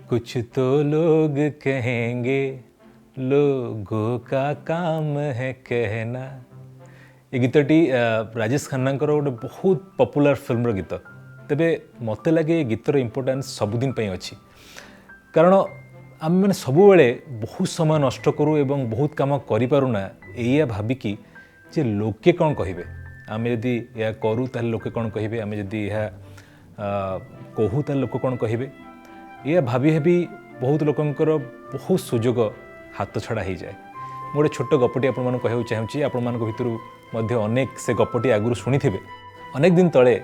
कुछ तो लोग कहेंगे, लोगों का काम है कहना। ଏ ଗୀତଟି ରାଜେଶ ଖାନ୍ନାଙ୍କର ଗୋଟେ ବହୁତ ପପୁଲାର ଫିଲ୍ମର ଗୀତ। ତେବେ ମୋତେ ଲାଗେ ଏ ଗୀତର ଇମ୍ପୋର୍ଟାନ୍ସ ସବୁଦିନ ପାଇଁ ଅଛି, କାରଣ ଆମେମାନେ ସବୁବେଳେ ବହୁତ ସମୟ ନଷ୍ଟ କରୁ ଏବଂ ବହୁତ କାମ କରିପାରୁନା ଏଇଆ ଭାବିକି ଯେ ଲୋକେ କ'ଣ କହିବେ। ଆମେ ଯଦି ଏହା କରୁ ତାହେଲେ ଲୋକେ କ'ଣ କହିବେ, ଆମେ ଯଦି ଏହା କହୁ ତାହେଲେ ଲୋକ କ'ଣ କହିବେ। ଏହା ଭାବି ଭାବି ବହୁତ ଲୋକଙ୍କର ବହୁତ ସୁଯୋଗ ହାତ ଛଡ଼ା ହେଇଯାଏ। ମୁଁ ଗୋଟେ ଛୋଟ ଗପଟି ଆପଣମାନଙ୍କୁ କହିବାକୁ ଚାହୁଁଛି। ଆପଣମାନଙ୍କ ଭିତରୁ ମଧ୍ୟ ଅନେକ ସେ ଗପଟି ଆଗରୁ ଶୁଣିଥିବେ। ଅନେକ ଦିନ ତଳେ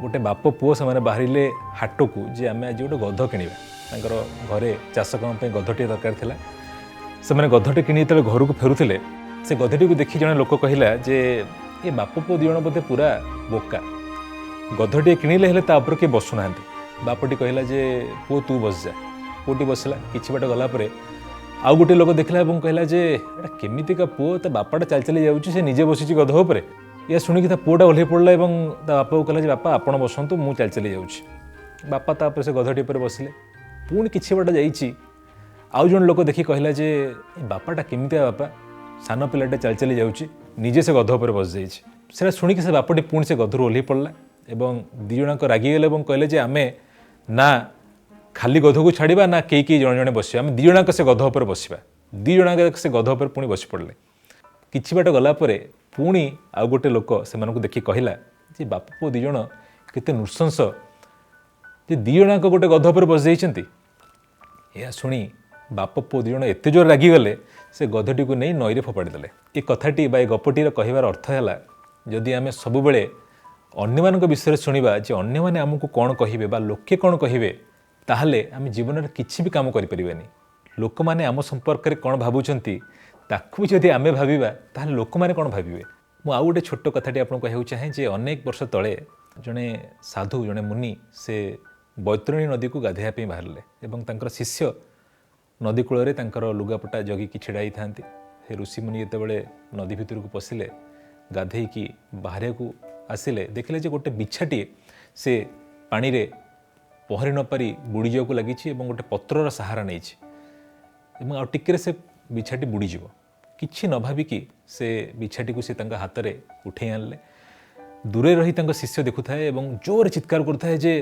ଗୋଟେ ବାପ ପୁଅ ସେମାନେ ବାହାରିଲେ ହାଟକୁ ଯେ ଆମେ ଆଜି ଗୋଟେ ଗଧ କିଣିବା। ତାଙ୍କର ଘରେ ଚାଷ କାମ ପାଇଁ ଗଧଟିଏ ଦରକାର ଥିଲା। ସେମାନେ ଗଧଟି କିଣି ଯେତେବେଳେ ଘରକୁ ଫେରୁଥିଲେ, ସେ ଗଧଟିକୁ ଦେଖି ଜଣେ ଲୋକ କହିଲା ଯେ ଏ ବାପ ପୁଅ ଦୁଇ ଜଣ ବୋଧେ ପୁରା ବୋକା, ଗଧଟିଏ କିଣିଲେ ହେଲେ ତା ଉପରେ କେହି ବସୁନାହାନ୍ତି। ବାପଟି କହିଲା ଯେ ପୁଅ ତୁ ବସିଯା। ପୁଅଟି ବସିଲା। କିଛି ବାଟ ଗଲା ପରେ ଆଉ ଗୋଟିଏ ଲୋକ ଦେଖିଲା ଏବଂ କହିଲା ଯେ ଏଇଟା କେମିତିକା ପୁଅ, ତା ବାପାଟା ଚାଲି ଚାଲି ଯାଉଛି, ସେ ନିଜେ ବସିଛି ଗଧ ଉପରେ। ଏହା ଶୁଣିକି ତା ପୁଅଟା ଓହ୍ଲେଇ ପଡ଼ିଲା ଏବଂ ତା ବାପାକୁ କହିଲା ଯେ ବାପା ଆପଣ ବସନ୍ତୁ, ମୁଁ ଚାଲି ଚାଲି ଯାଉଛି। ବାପା ତାପରେ ସେ ଗଧଟି ଉପରେ ବସିଲେ। ପୁଣି କିଛି ବାଟ ଯାଇଛି, ଆଉ ଜଣେ ଲୋକ ଦେଖି କହିଲା ଯେ ଏ ବାପାଟା କେମିତିଆ ବାପା, ସାନ ପିଲାଟା ଚାଲି ଚାଲି ଯାଉଛି, ନିଜେ ସେ ଗଧ ଉପରେ ବସିଯାଇଛି। ସେଇଟା ଶୁଣିକି ସେ ବାପଟି ପୁଣି ସେ ଗଧରୁ ଓହ୍ଲେଇ ପଡ଼ିଲା ଏବଂ ଦୁଇ ଜଣଙ୍କ ରାଗିଗଲେ ଏବଂ କହିଲେ ଯେ ଆମେ ନା ଖାଲି ଗଧକୁ ଛାଡ଼ିବା ନା କେହି କେହି ଜଣେ ଜଣେ ବସିବା, ଆମେ ଦୁଇ ଜଣଙ୍କ ସେ ଗଧ ଉପରେ ବସିବା। ଦୁଇ ଜଣଙ୍କ ସେ ଗଧ ଉପରେ ପୁଣି ବସି ପଡ଼ିଲେ। କିଛି ବାଟ ଗଲା ପରେ ପୁଣି ଆଉ ଗୋଟେ ଲୋକ ସେମାନଙ୍କୁ ଦେଖି କହିଲା ଯେ ବାପ ପୁଅ ଦୁଇ ଜଣ କେତେ ନୃଶଂସ ଯେ ଦୁଇ ଜଣଙ୍କ ଗୋଟେ ଗଧ ଉପରେ ବସିଯାଇଛନ୍ତି। ଏହା ଶୁଣି ବାପ ପୁଅ ଦୁଇ ଜଣ ଏତେ ଜୋର ରାଗିଗଲେ ସେ ଗଧଟିକୁ ନେଇ ନଈରେ ଫୋପାଡ଼ି ଦେଲେ। ଏ କଥାଟି ବା ଏ ଗପଟିର କହିବାର ଅର୍ଥ ହେଲା, ଯଦି ଆମେ ସବୁବେଳେ ଅନ୍ୟମାନଙ୍କ ବିଷୟରେ ଶୁଣିବା ଯେ ଅନ୍ୟମାନେ ଆମକୁ କ'ଣ କହିବେ ବା ଲୋକେ କ'ଣ କହିବେ, ତାହେଲେ ଆମେ ଜୀବନରେ କିଛି ବି କାମ କରିପାରିବାନି। ଲୋକମାନେ ଆମ ସମ୍ପର୍କରେ କ'ଣ ଭାବୁଛନ୍ତି ତାକୁ ବି ଯଦି ଆମେ ଭାବିବା, ତାହେଲେ ଲୋକମାନେ କ'ଣ ଭାବିବେ। ମୁଁ ଆଉ ଗୋଟେ ଛୋଟ କଥାଟି ଆପଣଙ୍କୁ କହିବାକୁ ଚାହେଁ ଯେ ଅନେକ ବର୍ଷ ତଳେ ଜଣେ ସାଧୁ, ଜଣେ ମୁନି, ସେ ବୈତରଣୀ ନଦୀକୁ ଗାଧୋଇବା ପାଇଁ ବାହାରିଲେ ଏବଂ ତାଙ୍କର ଶିଷ୍ୟ ନଦୀ କୂଳରେ ତାଙ୍କର ଲୁଗାପଟା ଜଗିକି ଛିଡ଼ା ହେଇଥାନ୍ତି। ସେ ଋଷିମୁନି ଯେତେବେଳେ ନଦୀ ଭିତରକୁ ପଶିଲେ, ଗାଧେଇକି ବାହାରିବାକୁ ଆସିଲେ, ଦେଖିଲେ ଯେ ଗୋଟେ ବିଛାଟିଏ ସେ ପାଣିରେ ପହଁରି ନପାରି ବୁଡ଼ିଯିବାକୁ ଲାଗିଛି ଏବଂ ଗୋଟେ ପତ୍ରର ସାହାରା ନେଇଛି ଏବଂ ଆଉ ଟିକେରେ ସେ ବିଛାଟି ବୁଡ଼ିଯିବ। କିଛି ନ ଭାବିକି ସେ ବିଛାଟିକୁ ସେ ତାଙ୍କ ହାତରେ ଉଠେଇ ଆଣିଲେ। ଦୂରେ ରହି ତାଙ୍କ ଶିଷ୍ୟ ଦେଖୁଥାଏ ଏବଂ ଜୋରରେ ଚିତ୍କାର କରୁଥାଏ ଯେ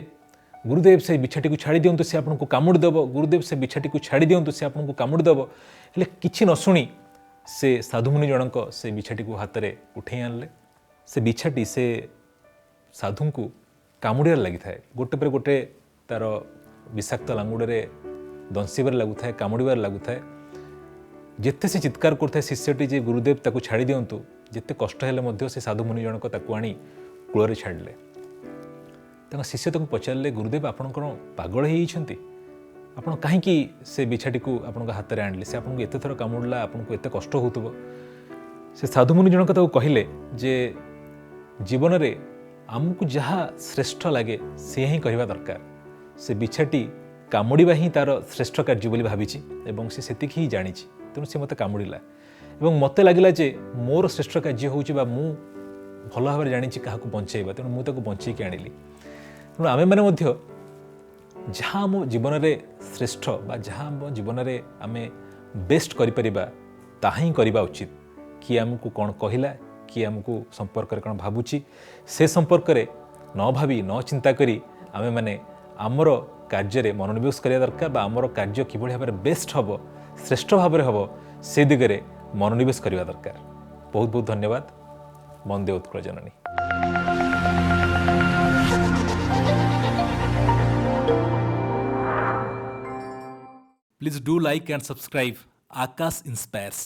ଗୁରୁଦେବ ସେ ବିଛାଟିକୁ ଛାଡ଼ି ଦିଅନ୍ତୁ, ସେ ଆପଣଙ୍କୁ କାମୁଡ଼ି ଦେବ। ଗୁରୁଦେବ ସେ ବିଛାଟିକୁ ଛାଡ଼ି ଦିଅନ୍ତୁ, ସେ ଆପଣଙ୍କୁ କାମୁଡ଼ି ଦେବ। ହେଲେ କିଛି ନ ଶୁଣି ସେ ସାଧୁମୁନି ଜଣଙ୍କ ସେ ବିଛାଟିକୁ ହାତରେ ଉଠେଇ ଆଣିଲେ। ସେ ବିଛାଟି ସେ ସାଧୁଙ୍କୁ କାମୁଡ଼ିବାରେ ଲାଗିଥାଏ, ଗୋଟେ ପରେ ଗୋଟେ ତାର ବିଷାକ୍ତ ଲାଙ୍ଗୁଡ଼ରେ ଦଂଶିବାରେ ଲାଗୁଥାଏ, କାମୁଡ଼ିବାରେ ଲାଗୁଥାଏ। ଯେତେ ସେ ଚିତ୍କାର କରୁଥାଏ ଶିଷ୍ୟଟି ଯେ ଗୁରୁଦେବ ତାକୁ ଛାଡ଼ି ଦିଅନ୍ତୁ, ଯେତେ କଷ୍ଟ ହେଲେ ମଧ୍ୟ ସେ ସାଧୁମୁନି ଜଣକ ତାକୁ ଆଣି କୂଳରେ ଛାଡ଼ିଲେ। ତାଙ୍କ ଶିଷ୍ୟ ତାଙ୍କୁ ପଚାରିଲେ, ଗୁରୁଦେବ ଆପଣ କ'ଣ ପାଗଳ ହେଇଯାଇଛନ୍ତି? ଆପଣ କାହିଁକି ସେ ବିଛାଟିକୁ ଆପଣଙ୍କ ହାତରେ ଆଣିଲେ? ସେ ଆପଣଙ୍କୁ ଏତେ ଥର କାମୁଡ଼ିଲା, ଆପଣଙ୍କୁ ଏତେ କଷ୍ଟ ହେଉଥିବ। ସେ ସାଧୁମୁନି ଜଣକ ତାକୁ କହିଲେ ଯେ ଜୀବନରେ ଆମକୁ ଯାହା ଶ୍ରେଷ୍ଠ ଲାଗେ ସେ ହିଁ କରିବା ଦରକାର। ସେ ବିଛାଟି କାମୁଡ଼ିବା ହିଁ ତା'ର ଶ୍ରେଷ୍ଠ କାର୍ଯ୍ୟ ବୋଲି ଭାବିଛି ଏବଂ ସେ ସେତିକି ହିଁ ଜାଣିଛି, ତେଣୁ ସେ ମୋତେ କାମୁଡ଼ିଲା ଏବଂ ମୋତେ ଲାଗିଲା ଯେ ମୋର ଶ୍ରେଷ୍ଠ କାର୍ଯ୍ୟ ହେଉଛି ବା ମୁଁ ଭଲ ଭାବରେ ଜାଣିଛି କାହାକୁ ବଞ୍ଚେଇବା, ତେଣୁ ମୁଁ ତାକୁ ବଞ୍ଚେଇକି ଆଣିଲି। ତେଣୁ ଆମେମାନେ ମଧ୍ୟ ଯାହା ଆମ ଜୀବନରେ ଶ୍ରେଷ୍ଠ ବା ଯାହା ଆମ ଜୀବନରେ ଆମେ ବେଷ୍ଟ କରିପାରିବା ତାହା ହିଁ କରିବା ଉଚିତ। କିଏ ଆମକୁ କ'ଣ କହିଲା, କିଏ ଆମକୁ ସମ୍ପର୍କରେ କ'ଣ ଭାବୁଛି, ସେ ସମ୍ପର୍କରେ ନ ଭାବି ନ ଚିନ୍ତା କରି ଆମେମାନେ ଆମର କାର୍ଯ୍ୟରେ ମନୋନିବେଶ କରିବା ଦରକାର ବା ଆମର କାର୍ଯ୍ୟ କିଭଳି ଭାବରେ ବେଷ୍ଟ ହେବ, ଶ୍ରେଷ୍ଠ ଭାବରେ ହେବ, ସେ ଦିଗରେ ମନୋନିବେଶ କରିବା ଦରକାର। ବହୁତ ବହୁତ ଧନ୍ୟବାଦ। ବନ୍ଦେ ଉତ୍କଳ ଜନନୀ। Please do like and subscribe Akash Inspires.